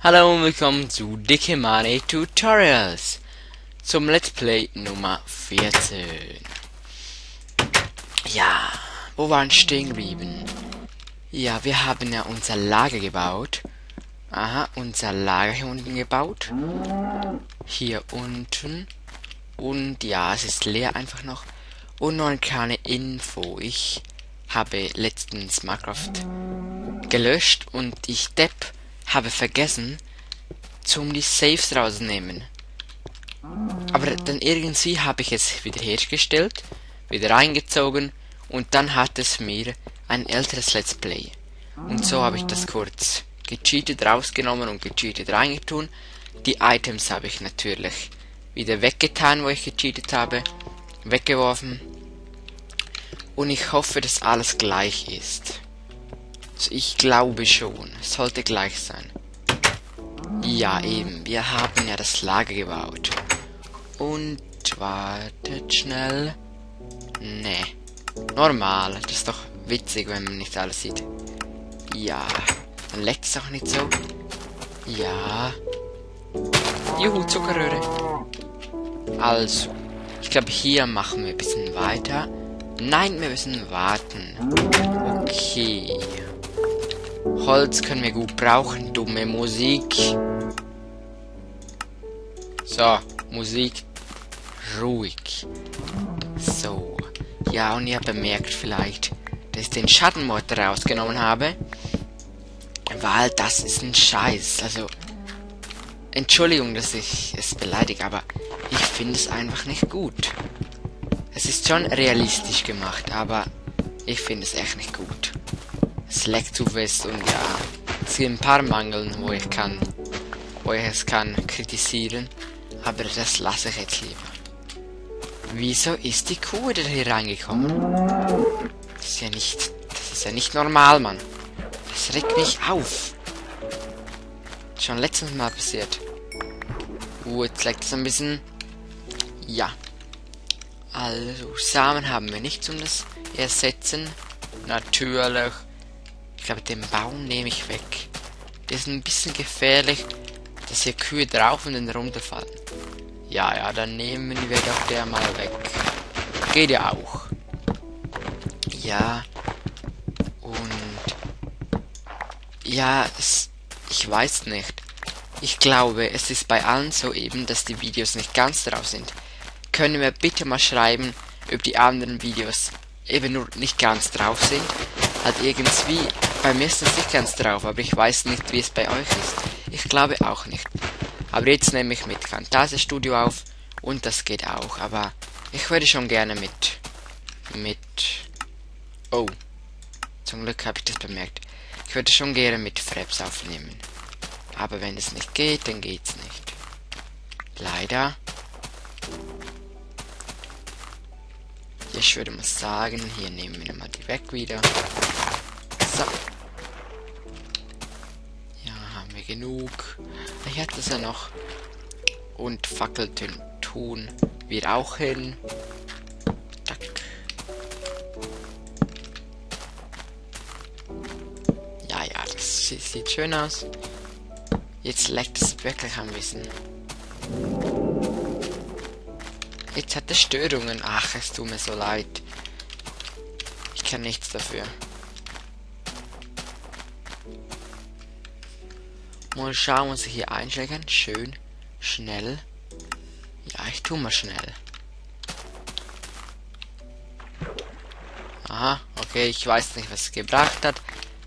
Hallo und willkommen zu Dicke Money Tutorials zum Let's Play Nummer 14. Ja, wo waren stehen geblieben? Ja, wir haben ja unser Lager gebaut. Aha, unser Lager hier unten gebaut. Hier unten. Und ja, es ist leer einfach noch. Und noch eine kleine Info. Ich habe letztens Minecraft gelöscht und ich habe vergessen, zum die Saves rausnehmen. Aber dann irgendwie habe ich es wieder hergestellt, wieder reingezogen und dann hat es mir ein älteres Let's Play. Und so habe ich das kurz gecheatet rausgenommen und gecheatet reingetun. Die Items habe ich natürlich wieder weggetan, wo ich gecheatet habe, weggeworfen. Und ich hoffe, dass alles gleich ist. Also ich glaube schon, es sollte gleich sein. Ja, eben. Wir haben ja das Lager gebaut. Und wartet schnell. Nee. Normal. Das ist doch witzig, wenn man nicht alles sieht. Ja. Dann leckt es auch nicht so. Ja. Juhu, Zuckerröhre. Also. Ich glaube, hier machen wir ein bisschen weiter. Nein, wir müssen warten. Okay. Holz können wir gut brauchen. Dumme Musik. So, Musik. Ruhig. So. Ja, und ihr bemerkt vielleicht, dass ich den Schattenmod rausgenommen habe. Weil das ist ein Scheiß. Also, Entschuldigung, dass ich es beleidige, aber ich finde es einfach nicht gut. Es ist schon realistisch gemacht, aber ich finde es echt nicht gut. Es leckt zu fest und ja, es gibt ein paar Mangeln, wo ich es kann kritisieren, aber das lasse ich jetzt lieber. Wieso ist die Kuh wieder hier reingekommen? Das ist ja nicht normal, Mann. Das regt mich auf. Schon letztes Mal passiert. Jetzt leckt es ein bisschen. Ja. Also, Samen haben wir nicht zum das ersetzen. Natürlich. Ich glaube, den Baum nehme ich weg. Der ist ein bisschen gefährlich, dass hier Kühe drauf und dann runterfallen. Ja, dann nehmen wir doch der mal weg. Geht ja auch. Ja. Und ja, ich weiß nicht. Ich glaube, es ist bei allen so eben, dass die Videos nicht ganz drauf sind. Können wir bitte mal schreiben, ob die anderen Videos eben nur nicht ganz drauf sind. Halt irgendwie, bei mir ist es nicht ganz drauf, aber ich weiß nicht, wie es bei euch ist. Ich glaube auch nicht. Aber jetzt nehme ich mit Camtasia Studio auf und das geht auch. Aber ich würde schon gerne mit oh, zum Glück habe ich das bemerkt. Ich würde schon gerne mit Fraps aufnehmen. Aber wenn es nicht geht, dann geht's nicht. Leider. Ich würde mal sagen, hier nehmen wir mal die weg wieder. So. Ja, haben wir genug. Ich hätte es ja noch. Und Fackelten tun wir auch hin. Tack. Ja, das sieht schön aus. Jetzt leckt es wirklich ein bisschen. Jetzt hat es Störungen. Ach, es tut mir so leid. Ich kann nichts dafür. Mal schauen, was ich hier einstellen kann. Schön. Schnell. Ja, ich tue mal schnell. Aha, okay, ich weiß nicht, was es gebracht hat.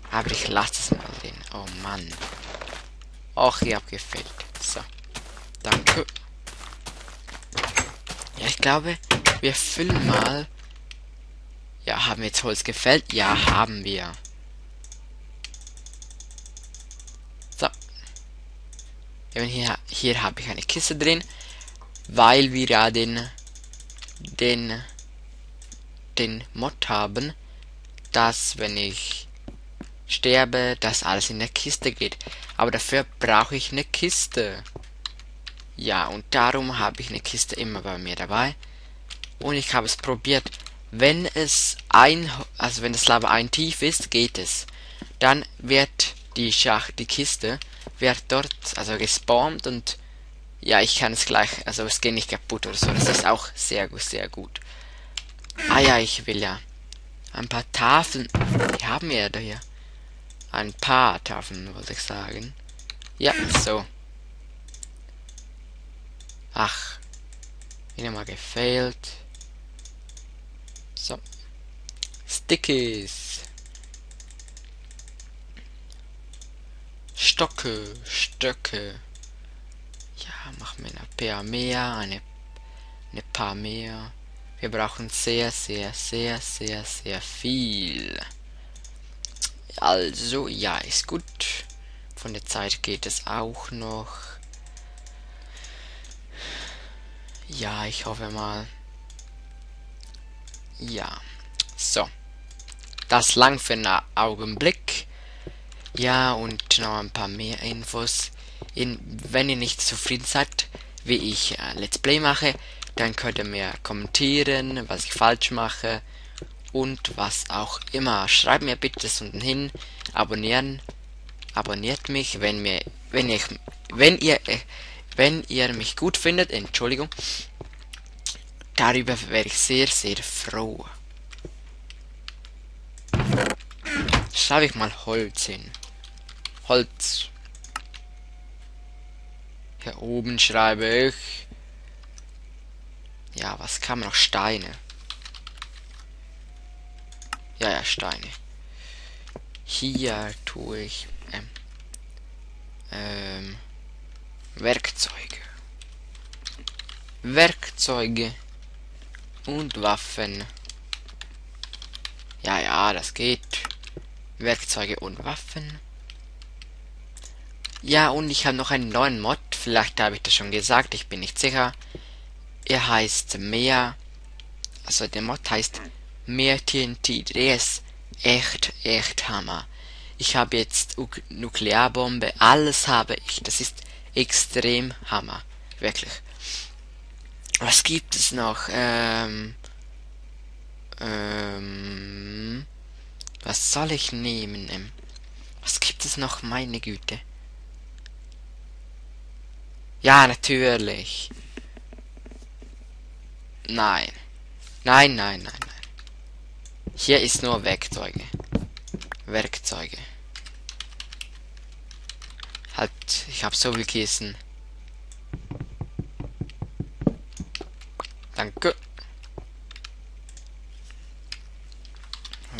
Aber ich lasse es mal drin. Oh Mann. Och, ihr habt gefällt. So. Danke. Ja, ich glaube, wir füllen mal. Ja, haben wir jetzt Holz gefällt? Ja, haben wir. So. Hier habe ich eine Kiste drin, weil wir ja den Mod haben, dass wenn ich sterbe, dass alles in der Kiste geht. Aber dafür brauche ich eine Kiste. Ja, und darum habe ich eine Kiste immer bei mir dabei. Und ich habe es probiert. Wenn das Lava ein tief ist, geht es. Dann wird die Kiste wird dort also gespawnt und ja, ich kann es gleich, also es geht nicht kaputt oder so. Das ist auch sehr gut, sehr gut. Ah ja, ich will ja ein paar Tafeln. Die haben wir da hier. Ein paar Tafeln, wollte ich sagen. Ja, so. Ach, wieder mal gefailt. So. Stickies. Stöcke. Ja, machen wir ein paar mehr, eine paar mehr. Wir brauchen sehr viel. Also, ja, ist gut. Von der Zeit geht es auch noch. Ja, ich hoffe mal. Ja, so. Das lang für einen Augenblick. Ja, und noch ein paar mehr Infos. Wenn ihr nicht zufrieden seid, wie ich Let's Play mache, dann könnt ihr mir kommentieren, was ich falsch mache und was auch immer. Schreibt mir bitte das unten hin. Abonniert mich, wenn ihr mich gut findet. Entschuldigung. Darüber wäre ich sehr froh. Schreibe ich mal Holz hin. Holz. Hier oben schreibe ich. Ja, was kann man noch? Steine. Ja, Steine. Hier tue ich Werkzeuge und Waffen. Ja, das geht. Werkzeuge und Waffen. Ja, und ich habe noch einen neuen Mod. Vielleicht habe ich das schon gesagt, ich bin nicht sicher. Er heißt Mehr. Also der Mod heißt Mehr TNT. Der ist echt Hammer. Ich habe jetzt Nuklearbombe. Alles habe ich. Das ist extrem Hammer. Wirklich. Was gibt es noch? Was soll ich nehmen? Was gibt es noch? Meine Güte. Ja, natürlich. Nein. Nein. Hier ist nur Werkzeuge. Halt, ich habe so viel Kissen. Danke.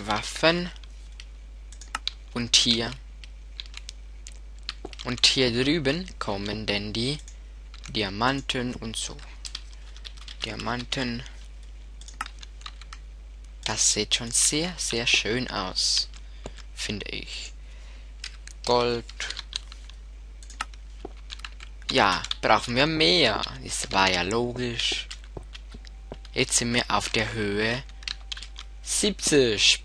Waffen. Und hier. Und hier drüben kommen denn die Diamanten und so. Diamanten. Das sieht schon sehr schön aus. Finde ich. Gold. Ja, brauchen wir mehr. Das war ja logisch. Jetzt sind wir auf der Höhe 70.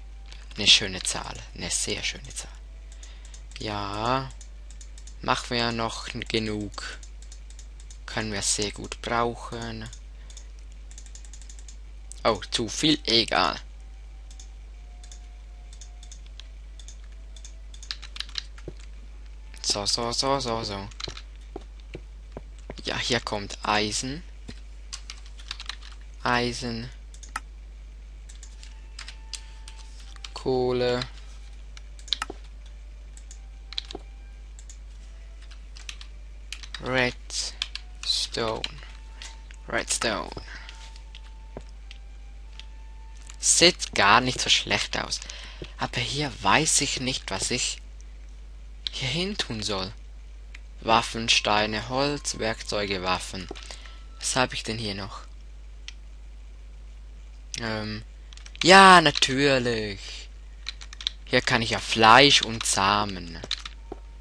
Eine schöne Zahl. Eine sehr schöne Zahl. Ja. Machen wir ja noch genug. Können wir sehr gut brauchen. Oh, zu viel, egal. So. Ja, hier kommt Eisen. Kohle. Redstone. Sieht gar nicht so schlecht aus. Aber hier weiß ich nicht, was ich hier hin tun soll. Waffen, Steine, Holz, Werkzeuge, Waffen. Was habe ich denn hier noch? Ja, natürlich. Hier kann ich ja Fleisch und Samen.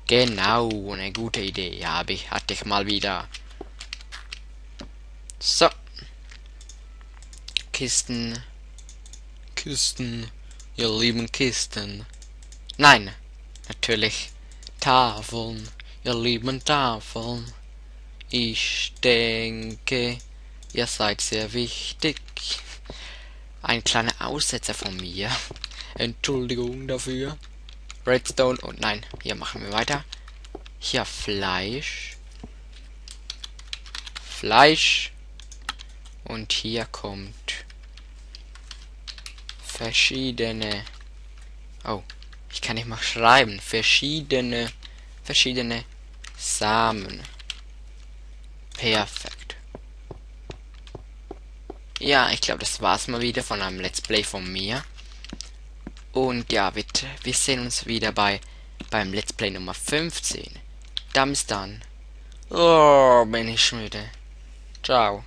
Genau, eine gute Idee. Hatte ich mal wieder. So. Kisten. Ihr lieben Kisten. Nein, natürlich. Tafeln. Ihr lieben Tafeln. Ich denke, ihr seid sehr wichtig. Ein kleiner Aussetzer von mir. Entschuldigung dafür. Redstone und nein, hier machen wir weiter. Hier Fleisch. Fleisch. Und hier kommt verschiedene. Oh, ich kann nicht mal schreiben. Verschiedene Samen. Perfekt. Ja, ich glaube, das war's mal wieder von einem Let's Play von mir. Und ja, wir sehen uns wieder beim Let's Play Nummer 15. Dann bis dann. Oh, bin ich müde. Ciao.